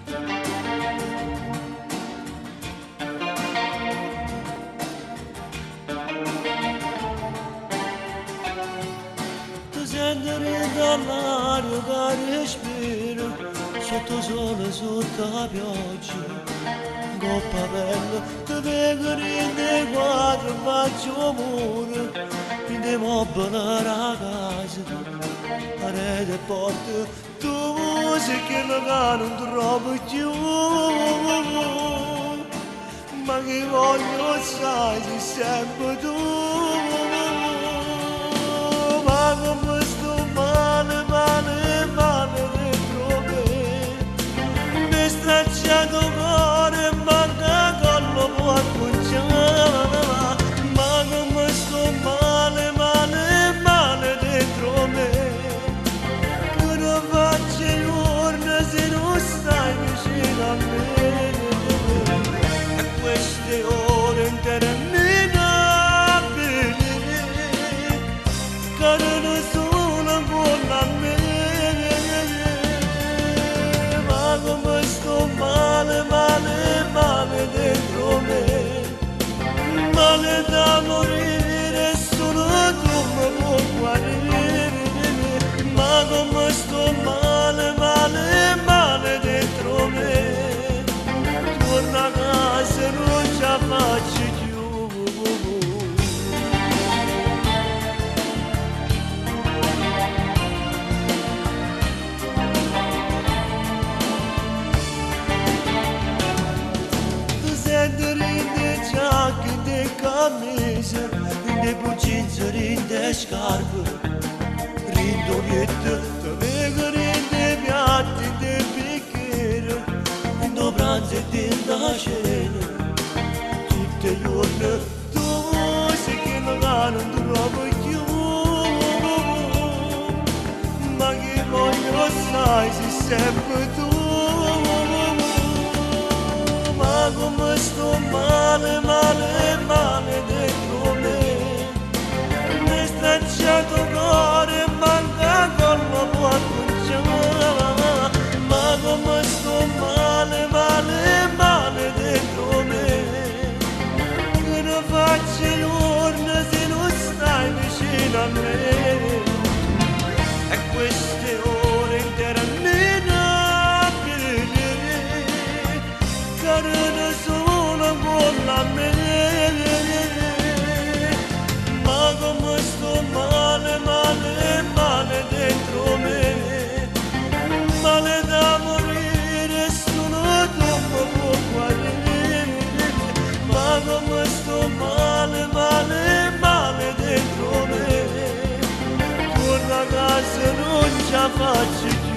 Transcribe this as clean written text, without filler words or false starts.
Te sento dint' all'aria ca respiro, sott' 'o sole, sott' 'a pioggia, 'ncopp' 'a pelle, te veco dint' 'e quadre 'nfaccia 'o muro, dint' 'e mobili d' 'a casa, aret' 'e porte, tu si chello ca nun trovo cchiù. Ma chi voglio 'o ssaje si sempe tu. Ma comme sto male, male, male dentro me. M'hê stracciato 'o core e manco 'a colla può accuncià. Ma comme sto male, male, male dentro me. Che ne faccio 'e juorno si nun stai vicino a me. E queste ore interminabili cadono solo 'ncuollo a me. Ma comme sto male, male, male dentro me. Male da morire, solo tu mi puoi guarire. Ma comme sto male, male, male dentro me. Torna a casa, nun ce 'a faccio cchiù. Te sento dint' 'e giacche, dint' 'e cammise, dint' 'e blue jeans, dint' 'e scarpe, dint' 'o lietto, te veco dint' 'e piatti, dint' 'e bicchieri, dint' 'o pranzo e dint' 'a cena. Tutt' 'e juorne tu si chello ca nun trovo cchiù. Ma chi voglio 'o ssaje si sempe tu. Ma comme sto male, male, male dentro me. M'hê stracciato 'o core e manco 'a colla può accuncià. Ma comme sto male, male, male dentro me. Che ne faccio 'e juorno si nun stai vicino a me. E queste ore interminabili cadono solo 'ncuollo a me. Ma comme sto male, male, male dentro me. Male da morire, solo tu mi puoi guarire. Ma comme sto male, male, male dentro me. Torna a casa, nun ce 'a faccio.